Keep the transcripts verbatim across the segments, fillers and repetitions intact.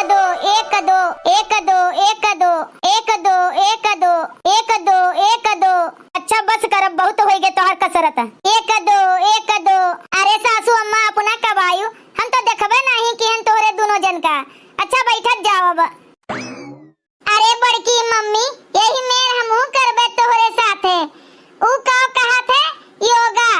दो, एक दो, एक दो, एक दो, एक दो, एक दो, एक दो, एक दो। अच्छा बस कर, अब बहुत होइ गए तोहर कसरत। एक दो, एक दो। अरे सासू अम्मा, अपना कब आयु? हम तो देखबे नहीं कि हम तोहरे दुनो जन का। अच्छा बैठत जाओ अब। अरे बड़की मम्मी, यही मेर हमहू करबे तोहरे साथे। ऊ का कहत है? योगा।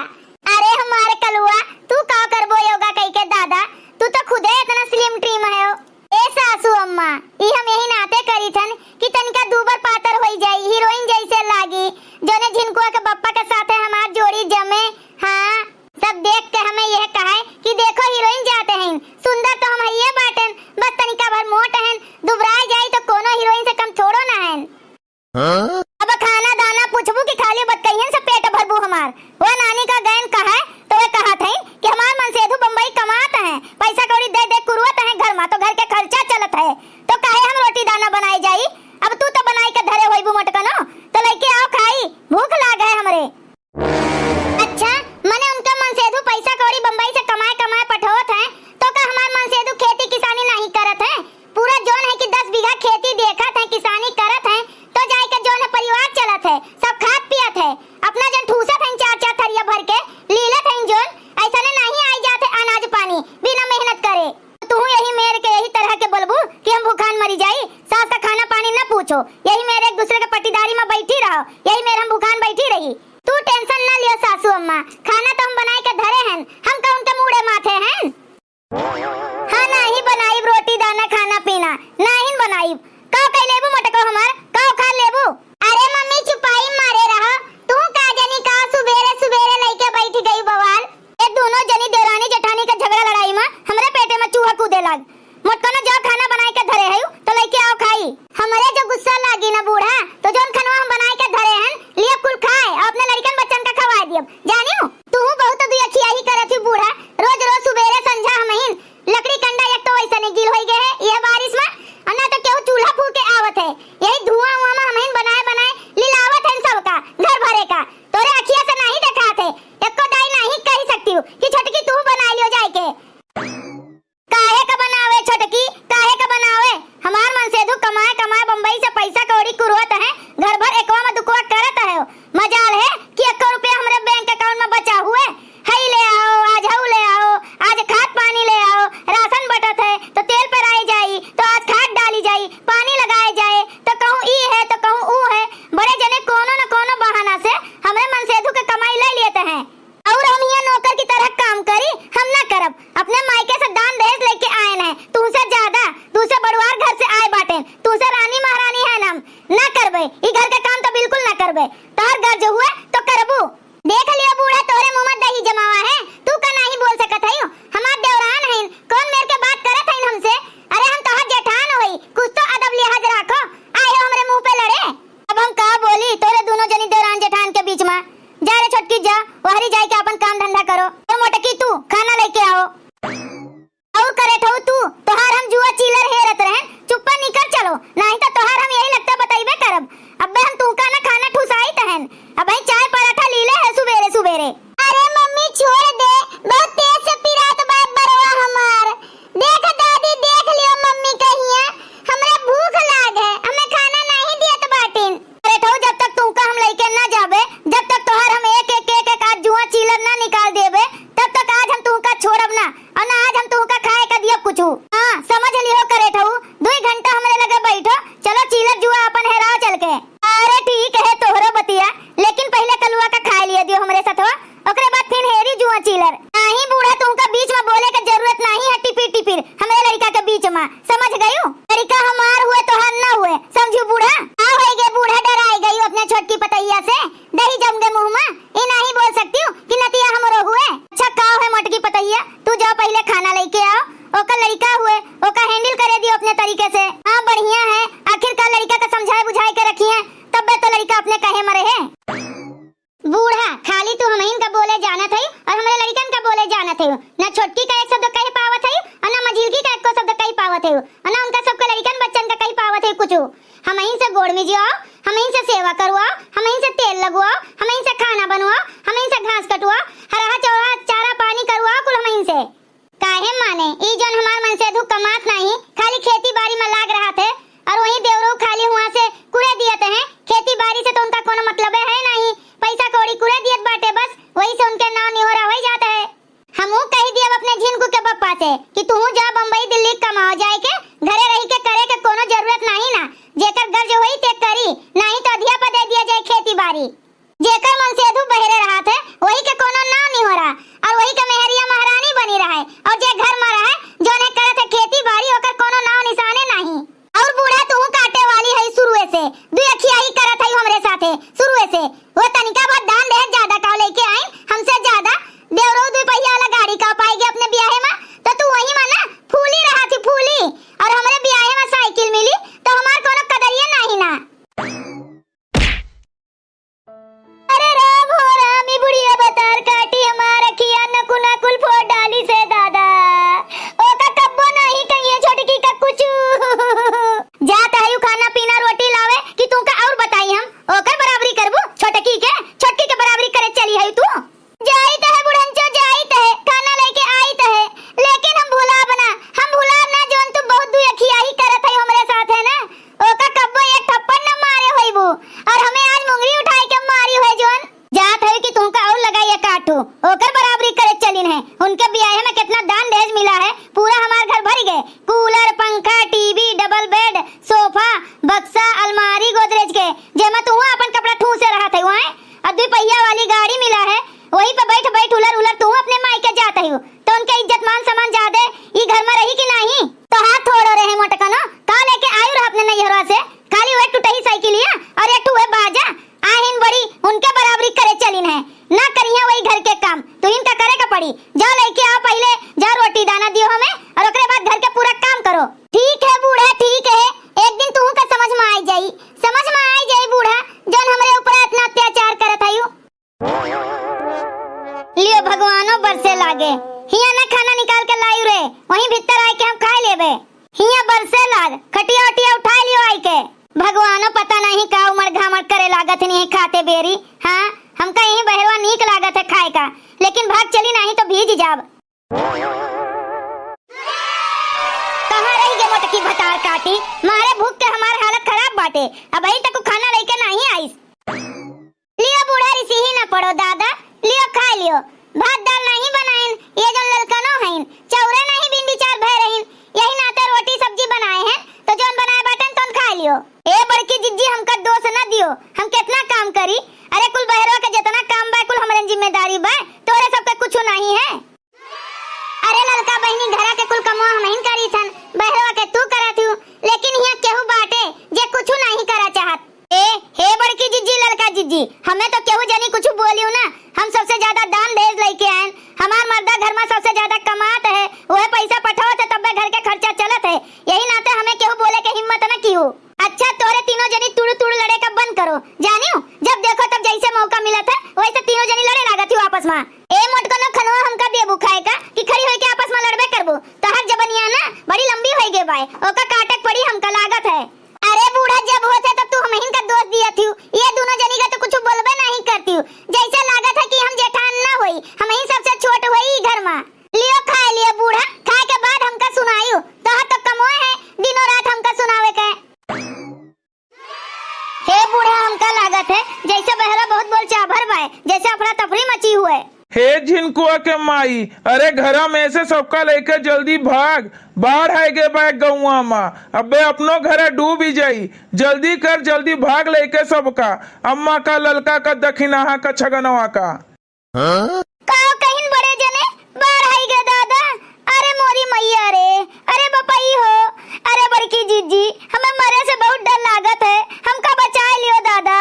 अरे हमार कलुआ, तू का करबो योगा कइके दादा? तू तो खुदे इतना slim trim है। ए सासू अम्मा, ई हम यही नाते करीथन कि तनिका दूबर पातर होई जाई, हीरोइन जैसे लागी, जोने झिनकुआ के बप्पा के साथे हमार जोड़ी जमे। हाँ। सब देख के हमें यह कहे कि देखो हीरोइन जाते हैं, सुंदर तो हम हइये बाटेन, बस तनिका भर मोट हैं, दुबराए जाई तो कोनो हीरोइन से कम थोड़ो ना हैं। हाँ? अब खाना दाना पूछबू कि खाली बतकहियन से पेट भरबू हमार? वो नानी का गैन कहे तो वे कहत हैं कि हमार मनसेधु बम्बई कमात हैं, पैसा कौड़ी दे दे कुरुवत हैं घर मा, तो घर के खर्चा चलत है, तो काहे हम रोटी दाना बनाए जाई? अब तू तो बनाई के धरे होइबू मटकनो, तो लइके आओ खाई, भूख लाग है हमरे। अच्छा, मने उनका मनसेधु पैसा कौड़ी बम्बई से कमाए कमाए पठोत हैं, तो का हमार मनसेधु खेती किसानी नहीं करत हैं? पूरा जोन है कि दस बीघा खेती देखत हैं, किसानी करत हैं, तो जाए के जोन है परिवार चलत है, सब खात पियत है, अपना जन ठूसत हैं चार चार थरिया भर के, लीलत हैं जोन, ऐसने नहीं आई जात है अनाज पानी बिना मेहनत करे। तू यही मेर के यही तरह के बोलबू कि हम भूखान मरी जाई, सास का खाना पानी न पूछो, यही मेर एक दूसरे के पट्टीदारी में बैठी रहो, यही मेर हम भूखान बैठी रही। तू tension ना लियो सासू अम्मा, खाना तो हम बनाए के धरे हन, हम का उनके मूड़े माथे हन? हाँ, नाही बनाइब रोटी दाना खाना पीना, नाही बनाइब। का कई लेबू मटको हमार, का उखाड़ लेबू? अरे मम्मी चुपाई मारे रहा, तू का जानी का सुबेरे सुबेरे लइके बैठ गई बवाल। ए दोनों जनी देवरानी जेठानी के झगड़ा लड़ाई में हमरे पेटे में चूहा कूदे लाग। मोटकनो जाओ खाना बनाए के धरे हयू तो लइके आओ खाई। हमरे जो गुस्सा लागी ना बूढ़ा, तो जौन खनवा हम बनाए के धरे हन, लियब कुल खाए और अपने लड़िकन बच्चन का खवाए दियब। जानियो, तू बहुत दुयखियाही करत ही बूढ़ा, रोज रोज सुबेरे संझा हमहिन लकड़ी कंडा एक तो वैसने गील होई गए है यह बारिश में, और ना तो केहू चूल्हा फूके आवत है, यही धुआं उआं में हमहिन बनाए बनाए लिलावत है सबका घर भरे का। तोरे अखिया से नहीं देखात है, एको दाई नहीं कही सकती हूँ कि छोटकी तू बनाए लियो जाए के। काहे का बनावे छोटकी, काहे का बनावे? हमार मनसेधु कमाए कमाए बम्बई से पैसा कौड़ी कुरवत है, घर भर एकवा में दुकवा करत है। मजाल है कि एको रुपया हमरे बैंक account में बचा हुए। हई ले आओ, आज हऊ ले आओ, आज खाद पानी ले आओ, राशन बटत है तो तेल पेराई जाई, तो आज खाद डाली जाई, पानी लगाए जाए, तो कहूँ ई है तो कहूँ ऊ है। बड़े जने कोनो न कोनो बहाना से हमरे मनसेधु के कमाई ले लेत हैं। और हम यहाँ नौकर की तरह काम करी, हम ना करब। अपने मायके से दान दहेज लेके आए हैं, तुमसे ज्यादा, तुमसे बड़वार घर से आए बाटे, तुमसे रानी महारानी है हम, ना करबे, ई घर के काम तो बिल्कुल ना करबे। तोहर गर्ज हुए तो करबू। देख लियो बूढ़ा, तोहरे मुँह में दही जमावा है, तू का नहीं बोल सकत है? हमार देवरान है, कौन मेर के बात करत है हमसे? अरे हम तोहर जेठान होई, कुछ तो अदब लिहाज राखो, आए हो हमरे मुँह पे लड़े। अब हम का बोली तोरे दोनों जनी देवरान जेठान के बीच में? जा रे छोटकी जा, वहरी जाए के अपन काम धंधा करो। और मोटकी तू खाना लेके आओ। और करेठऊ तू, तोहार हम जुआ चीलर हेरत रहन, चुप्पा निकर चलो, नहीं तो तोहार हम यही लगता बतइबे करब। अबे हम तुहका ना खाना ठुसाई तहन, अबे चाय पराठा लीले है सुबेरे सुबेरे। अरे मम्मी छोड़ दे, बहुत तेज से पिरात बा बरवा हमार। देख दादी, देख लियो मम्मी कहिया, हमरा भूख लाग है, हमें खाना नहीं दियत बाटिन। अरे ठऊ, जब तक तुमका हम लइके ना जाबे, जब तक तोहर हम एक एक एक एक आज जुआ चीलर ना निकाल देबे, तब तक आज हम तुमका छोड़ब ना, और ना आज हम तुमका खाए का दियब कुछ। हाँ, समझ लियो करे ठऊ, दुई घंटा हमरे लगे बैठो, चलो चीलर जुआ अपन हेराओ चल के। अरे ठीक है तोहरो बतिया, लेकिन पहले कलुआ का खाए लिए दियो हमरे सथवा। ओकरे बाद फिर हेरी जुआ चीलर। नाही बूढ़ा, तुमका बीच में बोले के जरूरत नाही है, टिपिर टिपिर हमरे लड़िका के बीच में, समझ गयू? लड़िका हमार हुए तोहार ना हुए, समझू बूढ़ा? का होई गे बूढ़ा, डराई गयू अपने छोटकी पतैया से? दही जम गए मुँह में, ई नाही बोल सकती हूँ कि नतिया हमरो हुए। अच्छा का है मोटकी पतैया, तू जाओ पहले खाना लेके आओ, ओकर लड़िका हुए, ओका handle करे दियो अपने तरीके से। हाँ बढ़िया है, आखिरकार लड़िका का समझाए बुझाए के रखी है, तब्बे तो लड़िका अपने कहे मरे है। बूढ़ा, खाली तू हमहिन का बोले जानत हई और हमरे लड़िकन का बोले जानत हई। ना छोटकी का एक शब्द कह पावत हई और ना मझिलकी का एको शब्द कह पावत हई और ना उनका सबके लड़िकन बच्चन का कह पावत हई कुछ। हमहिन से गोड़ मिजियाओ, हमहिन से सेवा करवाओ, हमहिन से तेल लगवाओ, हमहिन से खाना बनवाओ, हमहिन से घास कटवाओ, हरहा चौहा चारा पानी करवाओ कुल हमहिन से। काहे माने, ई जौन हमार मनसेधू कमात नाही, खाली खेती बारी मा लाग रहत है, और वही देवरू खाली हुआ से कुरे दियत है। खेती बारी से तो उनका कोनो मतलबे है नहीं, पैसा कौड़ी कुरे दियत बाटे बस, वही से उनके नाव निहोरा होइ जात है। हमहू कहि दियब अपने झिनकू के पप्पा से कि तुहू जा बम्बई दिल्ली कमाओ जाइके, घरे रहिके करे के कोनो जरूरत नाही ना, जेकर गर्ज होई ते करी, नाही तो अधिया पर दे दिया जाए खेती बारी। जेकर मनसेधू बहरे रहत है, वही के कोनो नाव निहोरा, और वही के मेहरिया महारानी बनी रहे, और जे घर मा रहे, जौने करत है खेती बारी, ओकर कोनो नाव निशाने नाही। और बूढ़ा तुहू काटे वाली है शुरुए से, दुई अखियाही करत है हमरे साथे शुरुए से। वो तनिका बहुत दान दहेज ज्यादा का लेके आइन, हमसे ज्यादा। देवरो दुई पहिया वाला गाड़ी का पाएगी अपने ब्याहे मा, तो तू वही मा ना फूली रहत ही फूली, और हमरे ब्याहे मा साइकिल मिली तो हमार कोनो कदरिये नाही ना। अरे राम हो राम, ई बुढ़िया बतार काटी हमार अखिया नकुना कुल फोड़ डाली से दादा। ओका कब्बो नाही कहिए छोटकी का कुछ। जात है खाना पीना रोटी लावे कि तू का और बताई हम? ओकर बराबरी करबू छोटकी के? छोटकी के बराबरी करे चली है तू? जाइत है बुढ़ंचो, जाइत है, खाना लेके आइत है, लेकिन हम भुलाब ना, हम भुलाब ना जौन तू बहुत दुई अखियाही करत है हमरे साथ है ना। ओका कब्बो एक थप्पड़ न मारे होइबू, और हमें आज मुंगरी उठाए के मारी हुए जौन। जात है कि तुमका और लगाई एक आठू, ओकर बराबरी करे चलिन है। उनके ब्याहे मा कितना दान दहेज मिला है, पूरा हमार घर भरि गए। कूलर, पंखा, टीवी, डबल बेड, सोफा, बक्सा, अलमारी गोदरेज के, जेमा तुहू अपन कपड़ा ठूसे रहत है वहाँ। और दुई पहिया वाली गाड़ी मिला है, वही पे बैठ बैठ उलर उलर तुहू अपने मायके जात है। तो उनके इज्जत मान सम्मान जादे ई घर मा रही कि नाही? तो हाथ थोड़ो रहे मोटकनो, का लेके आयु रहा अपने नैहरवा से? खाली वह टुटही साइकिलिया और एक ठो वह बाजा। आहिन बड़ी उनके बराबरी करे चलिन है, ना करिया वही घर के काम, तो इनका करे का पड़ी। जाओ लेके आओ पहिले, जाओ रोटी दाना दियो हमें और ओकरे बाद घर के पूरा काम करो। ठीक है बूढ़ा, ठीक है, एक दिन तुहू का समझ मा आई जाई, समझ मा आई जाई बूढ़ा, जौन हमरे ऊपर इतना अत्याचार करत है। लियो भगवानो बरसे लागे, हिया ना खाना निकाल के लायु रे, वहीं भीतर आए के हम खाए लेबे। हिया बरसे लाग, खटिया उटिया उठाए लियो आई के। भगवानो पता नहीं का उमड़ घामड़ करे लागत नहीं खाते बेरी। हाँ, हमका यही बहरवा नीक लागत है खाए का, लेकिन भाग चली नहीं तो भीज जाब। कहाँ रही गे मोटकी भतार काटी? मारे भूख के हमार हालत खराब बाटे, अबही तक उ खाना लेके नाही आइस। लियो बूढ़ा रिसिही न पड़ो दादा, लियो खाए लियो। भात दाल नाही बनाइन, ये जौन ललकनो हइन, चौरे नाही बिंदी चार भय रहीन, यही नाते रोटी सब्जी बनाए हैं, तो जौन बनाए बाटन तौन खाए लियो। ए बड़की जिज्जी हमका दोष न दियो, हम कितना काम करी, अरे कुल बहरवा के जितना काम बा कुल हमरे जिम्मेदारी बा, तोरे सबके कुछ नाही है। अरे ललका बहिनी, घरा के कुल कमवा हमहिन करी थन, बहरवा के तू करत हू, लेकिन हियां केहू बाटे जे कुछु नाही करा चाहत। ए, हे बड़की जिज्जी, ललका जिज्जी, हमें तो केहू जनी कुछु बोलियो ना, हम सबसे ज्यादा दान दहेज लेके आयन, हमार मर्दा घर में सबसे ज्यादा कमात है, वह पैसा पठावत है तब्बे घर के खर्चा चलत है, यही नाते हमें केहू बोले के हिम्मत न कियो। अच्छा, तोहरे तीनों जनी तुड़ू तुड़ू लड़े का बंद करो, जानियो? जब देखो तब जैसे मौका मिलत है, वैसे तीनों जनी लड़े लागत हो आपस में। ए मोटकनो, खनवा हमका देबू खाए का कि खड़ी होई के आपस में लड़बे करबू? तोहर जबनिया ना बड़ी लंबी होई गे बाय, ओका काटे के पड़ी हमका लागत है। अरे बूढ़ा, जब होत है तब तू हमहिन का दोष दियत हू, ये दोनों जनी का तो कुछ बोलबे नहीं करती हू, जैसे लागत है कि हम जेठान ना होई, हमही सबसे छोट होई ई घर में। लियो खाए लियो बूढ़ा, खाए के बाद हमका सुनायु, तोहर तो कमोए है दिनों रात हमका सुनावे के। हे बूढ़ा, हमका लागत है जैसे बहरा बहुत बोल चाभर बाय, जैसे अफरा तफरी मची हुए। हे झिनकुआ के माई, अरे घरा में से सबका लेके जल्दी भाग, बाढ़ आए गे बाय गौवा मा, अबे अपनो घरा डूबी जाई। जल्दी कर, जल्दी भाग लेके सबका, अम्मा का, ललका का, दखिनाहा का, छगनवा का। हाँ? का कहिन बड़े जने, बाढ़ आई गे दादा, अरे मोरी मैया रे, अरे बपई हो, अरे बड़की जीजी, हमें मरे से बहुत डर लागत है, हमका बचाए लियो दादा।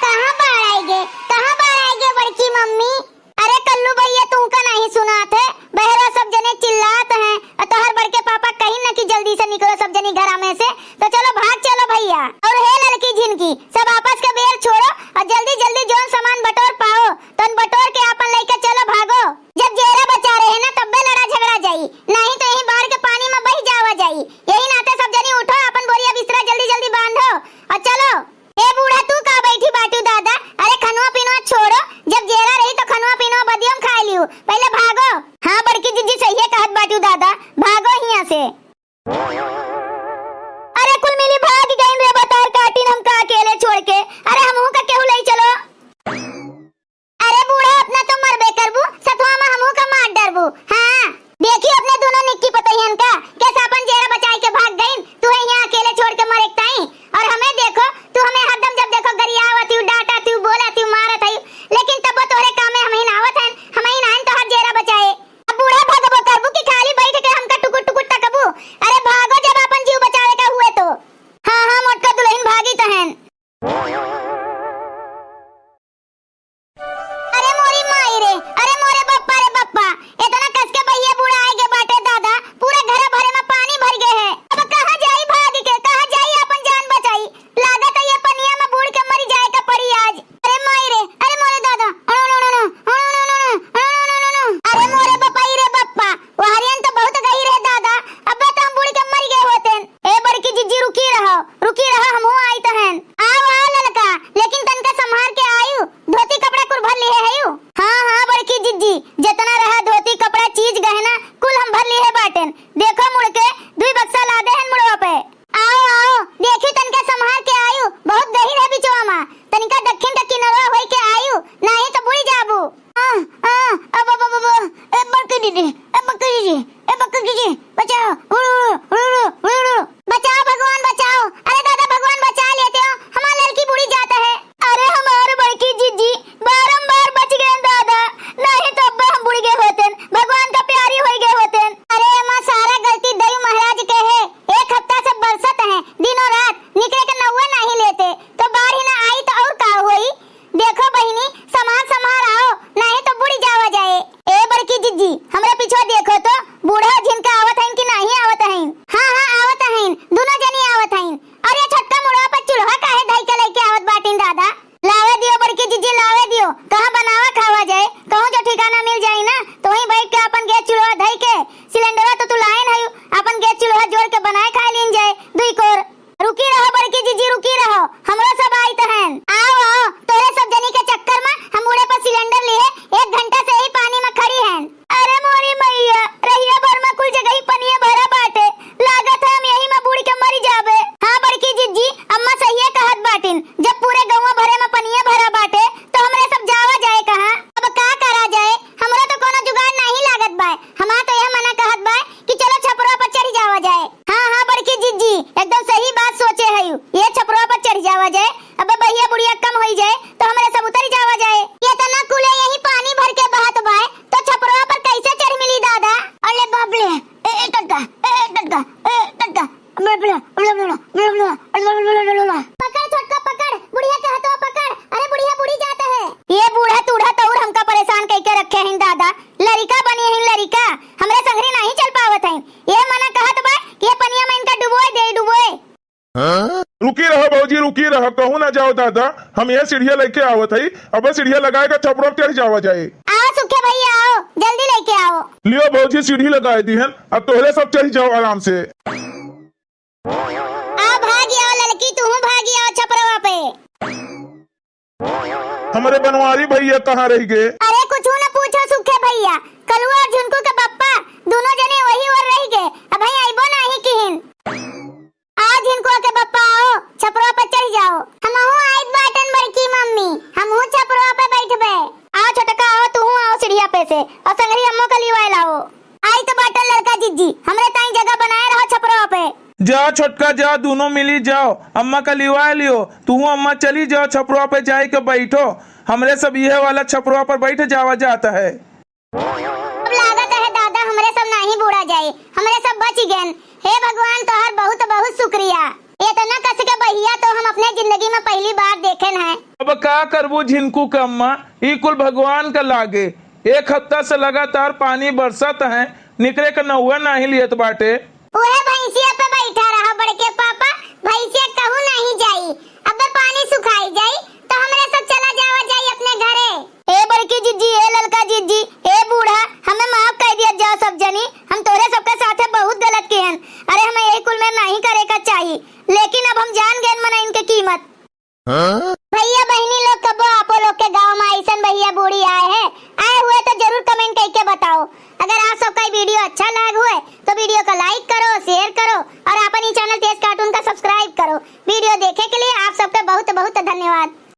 कहाँ बाढ़ आई गे, कहाँ बाढ़ आई गे बड़की मम्मी? अरे कल्लू भैया, तू का नहीं सुनात है, बहरा सब जने चिल्लात हैं, और तोहर बड़के पापा कहिन न कि जल्दी से निकलो सब जनी घरा में से, तो चलो भाग चलो भैया। और हे ललकी झिनकी, सब आपस के बैर छोड़ो और जल्दी जल्दी जौन सामान बटोर पाओ, तौन बटोर के आपन लइके चलो भागो। जब जेरा बचा रहे ना तब्बे लड़ा झगड़ा जाई, नहीं तो यही बाढ़ के पानी में बह जावा जाई। यही नाते सब जनी उठो, आपन बोरिया बिस्तरा जल्दी जल्दी बांधो और चलो। ए बूढ़ा, तू का बैठी बाटू दादा? अरे खनुआ पीनुआ छोड़ो, जब जेरा रही तो खनुआ पीनुआ बदियो में खाए लियो, पहले भागो। हाँ बड़की जीजी, सही है कहत बाटू दादा, भागो हियां से। अरे कुल मिली भाग गइन रे बतार काटिन हमका अकेले छोड़ के। अरे हमहू का केहू लई चलो। अरे बूढ़ा, अपना तो मरबे करबू, सथवा में हमहू का मार डरबू। हाँ, देखी अपने दुनो निक्की पतोहियन का, कैसे अपन जेरा बचाई के भाग गइन। तू है यहाँ अकेले छोड़ के मरे के ताई, और हमें देखो, तू हमें हरदम जब देखो गरियावत हऊ, डांटत हऊ, बोलत हऊ, मारत हऊ, लेकिन तब तोहरे काम में हमहिन आवत हन, हमहिन आइन तोहर जेरा बचाए। अब बूढ़ा भगबो करबू कि खाली बैठ के हमका टुकुर टुकुर तकबू? अरे भागो जब अपन जीव बचावे का हुए तो। हाँ, हाँ, मोटका दुलहिन भागी तहन। अरे मोरी माई रे, अरे मोरे बप्पा रे बप्पा, इतना कस के बहिया बूढ़ा आए गे बाटे दादा, पूरे घर भरे में पानी भर गए है। अब कहाँ जाई भाग के, कहाँ जाई अपन जान बचाई? लागत है ये पनिया में बूड़ के मरी जाए का पड़ी आज। अरे माई रे, अरे मोरे दादा, अरे मोरे बप्पा रे बप्पा, वहरियन तो बहुत गहिर है दादा, अब तो हम बूड़ के मरी गए होतेन। ए बड़की जिज्जी, रुकी रहो, रुकी रहो, हमहू आइत हन। आओ, आओ ललका, लेकिन तनका संभार के आयु, धोती कपड़ा कुल भर लिहे हयू। हाँ, हाँ बड़की जिज्जी, जितना रहा धोती कपड़ा चीज गहना कुल हम भर लिहे बाटेन। देखो मुड़ के दुई बक्सा लादे हन मुड़वा पे। आओ, आओ, देखी तनका संभार के आयु, बहुत गहिर है बिचवा मा, तनिका दक्षिण का किनरवा होई के आयु, नाही तो बुड़ी जाबू। आ, आ, अब, अब, अब, अब, ए, बड़की दीदी, ए, बड़की दीदी, ए, बड़की दीदी, बचाओ, उड़ू, उड़ू, उड़ू, उड़ू, उड़ू। बचाओ भगवान, बचाओ। अरे दादा, भगवान बचा लेते हो, हमार लड़की बूड़ी जात है। अरे हमार बड़की जिज्जी, बारंबार बच गए दादा, नहीं तो अब्बा हम बुड़ गए होतेन, भगवान का प्यारी होई गए होतेन। अरे अम्मा, सारा गलती दयू महाराज के है, एक हफ्ता से बरसत है, दिनों रात निकले के नौवे नहीं लेते, तो बाढ़ ही ना आई तो और का होई? देखो बहिनी, संभार संभार आओ, नाही तो बुड़ी जावा जाए। ए बड़की जिज्जी, हमरे पिछवा देखो तो, बूढ़ा झिनका आवत हइन कि नाही आवत हइन? हाँ, हाँ, आवत हइन, दुनो जनी आवत हइन। अरे छोटका मुड़वा पर चूल्हा काहे धई के लेके आवत बाटिन दादा? लावे दियो बड़की जिज्जी, लावे दियो, कहाँ बनावा खावा जाए, कहूँ जो ठिकाना मिल जाई ना, तो वहीं बैठ के अपन गैस चूल्हा धई के, सिलेंडरवा तो तू लाइन है, अपन गैस चूल्हा जोड़ के बनाए खाए लीन जाए, दुई कोर। रुकी रहो बड़की जिज्जी, रुकी रहो, हमरो सब आइत हन। आओ, आओ, तोरे सब जनी के चक्कर में हम बूढ़े पर सिलेंडर लिए एक घंटा से यही पानी में खड़ी हन। अरे मोरी मैया, रहिया भर में कुल जगह ही पनिया भरा बाटे, लागत है हम यही में बूड़ के मरी जाबे। हाँ बड़की जिज्जी, अम्मा सहिए कहत बाटिन, जब पूरे गौवा भरे में पनिया भरा बाटे, तो हमरे सब जावा जाए कहाँ? अब का करा जाए? हमरो तो कोनो जुगाड़ नाही लागत बाय। हमार तो यह मना कहत बाय कि चलो छपरवा पर चढ़ जावा जाए। हाँ, हाँ, बड़की जिज्जी, एकदम सही बात सोचे हयू। ये छपरवा पर चढ़ जावा जाए। अबे बहिया बुढ़िया कम होई जाए, तो हमरे सब उतरी जावा जाए। ये तो ना कुले यही पानी भर के बहत बाय, तो छपरवा पर कैसे चढ़ मिली दादा? अरे बाप रे, ए, ए, टटका, ए, ए, टटका, ए, टटका। पकड़ छोटका, पकड़, बुढ़िया के हथवा पकड़। अरे बुढ़िया बुड़ी जात है। ये बूढ़ा तूढ़ा तौर हमका परेशान कइके रखे हैं दादा। लरिका बनी हैं लरिका, हमरे संघरी नाही चल पावत हैं। ये मना कहत बा कि ये पनिया में इनका डुबोए दे, डुबोए। हाँ? रुकी रहो भौजी, रुकी रहो, कहूँ ना जाओ दादा, हम ये सीढ़िया लेके आवत हई। अब सीढ़िया लगाए का छपरा पे चढ़ जावा जाए। आओ सुखे भैया, आओ, जल्दी लेके आओ। लियो भौजी, सीढ़ी लगाए दी हन, अब तोहरे सब चढ़ जाओ आराम से। आ भागी आओ ललकी, तूहू भागी आओ छपरवा पे। हमरे बनवारी भैया कहाँ रह गए? अरे कुछू न पूछो सुखे भैया, कलुआ और झुनकू के पप्पा दोनों जने वही ओर रह गए, अबहीं अइबो नाही किहिन। आओ झुनकुआ के पप्पा आओ, छपरवा पर चढ़ जाओ। हमहू आइत बाटन बड़की मम्मी, हमहू छपरवा पे बैठबे। आओ छोटका आओ, तूहू आओ सीढ़िया पे से, और संगरी अम्मो का लिवाए लाओ। आई तो बाटन लड़का जिज्जी, हमरे ताई जगह बनाए रहो छपरवा पे। जा छोटका जा, दोनों मिली जाओ, अम्मा का लिवाए लियो, तूहू अम्मा चली जाओ छपरवा पे जाए के बैठो, हमरे सब यह वाला छपरवा पर बैठ जावा जात है। अब लागत है दादा हमरे सब नाही बूड़ा जाए, हमरे सब बच गएन। हे भगवान तोहर बहुत बहुत शुक्रिया। इतना कस के बहिया तो हम अपने जिंदगी में पहली बार देखेन है। अब का करबू झिनकू के अम्मा, ई कुल भगवान का लागे। एक हफ्ता से लगातार पानी बरसत है, निकरे के नौवा नाही लियत बाटे। उहे भैंसिया पे बैठा रहा बड़के पापा, भैंसिया कहूँ नाही जाई। अबे पानी सुखाई जाई तो हमरे सब चला जावा जाई अपने घरे। ए बड़की जिज्जी, ए ललका जिज्जी, ए बूढ़ा, हमें माफ कर दिया जाओ सब जनी, हम तोरे सबके साथे बहुत गलत किहन। अरे हमें यही कुल में नाही करे का चाही, लेकिन अब हम जान गए मनइन के कीमत। हाँ? भैया बहिनी लोग कबो आपो लोग के गाँव में ऐसन भैया बूढ़ी आए हैं, आए हुए तो जरूर comment करके बताओ। अगर आप सबका ये video अच्छा लाग हुए तो video का like करो, share करो और आपन ई channel तेज cartoon का subscribe करो। Video देखे के लिए आप सबके बहुत बहुत धन्यवाद।